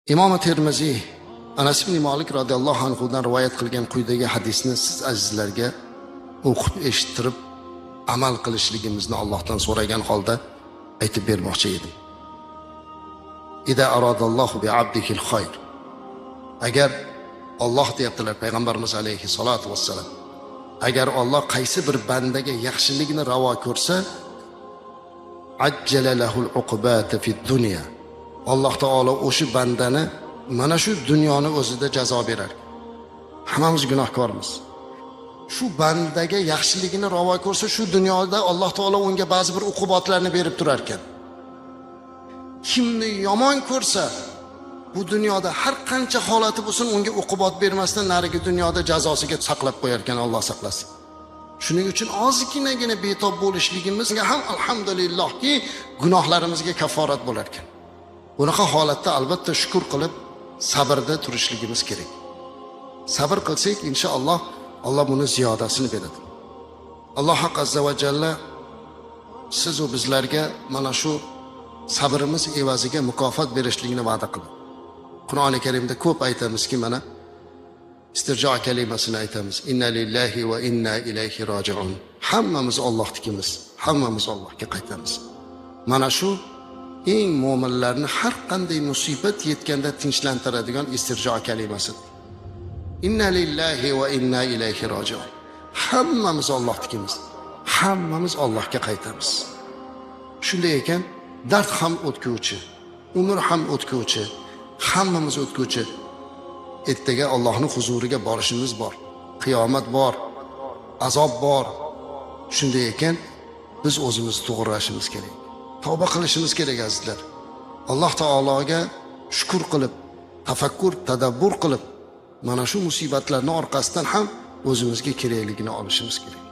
Imom Termiziy Anas ibn Malik radhiyallohu anhudan rivoyat qilgan quyidagi hadisni siz azizlarga o'qib eshittirib amal qilishligimizni Allohdan so'ragan holda aytib bermoqchi edim. Ida aradallohu bi abdihil khayr. Agar Alloh, deyaptilar payg'ambarimiz alayhi salatu vassalam, agar Alloh qaysi bir bandaga yaxshilikni ravo ko'rsa, ajjala lahul uqbata fid dunya. Alloh taolo o'sha bandani mana shu dunyoni o'zida jazo berar. Hammamiz gunohkormiz. Shu bandaga yaxshiligini ravo ko'rsa, shu dunyoda Alloh taolo unga ba'zi bir uqubatlarni berib turar ekan. Kimni yomon ko'rsa, bu dunyoda har qancha holati bo'lsin, unga uqubat bermasdan narigi dunyoda jazosiga saqlab qo'yar ekan, Alloh saqlasin. Shuning uchun ozginagina betob bo'lishligimizga ham alhamdulillahki, gunohlarimizga kaforat bo'lar ekan. Bunaqa holatda albatta shukr qilib, sabrda turishligimiz kerak. Sabr qilsak, inshaalloh Alloh buni ziyodasini beradi. Alloh azza va jalla siz u bizlarga mana shu sabrimiz evaziga mukofot berishligini va'da qildi. Qur'oni Karimda ko'p aytamizki, mana istirjo kalimasini aytamiz. Inna lillahi va inna ilayhi roji'un. Hammamiz Allohnikimiz, hammamiz Allohga qaytamiz. Mana shu eng mo'minlarni har qanday musibat yetganda tinchlantiradigan istirjo kalimasidir. Inna lillahi va inna ilayhi roji'un. Hammamiz Allohnikimiz, hammamiz Allohga qaytamiz. Shunday ekan, dard ham o'tguvchi, umr ham o'tguvchi, hammamiz o'tguvchi. Ertaga Allohning huzuriga borishimiz bor. Qiyomat bor, azob bor. Shunday ekan, biz o'zimizni to'g'rilashimiz kerak. Tavba qilishimiz kerak, azizlar. Alloh taologa shukr qilib, tafakkur, tadabbur qilib, mana shu musibatlarning orqasidan ham o'zimizga kerakligini olishimiz kerak.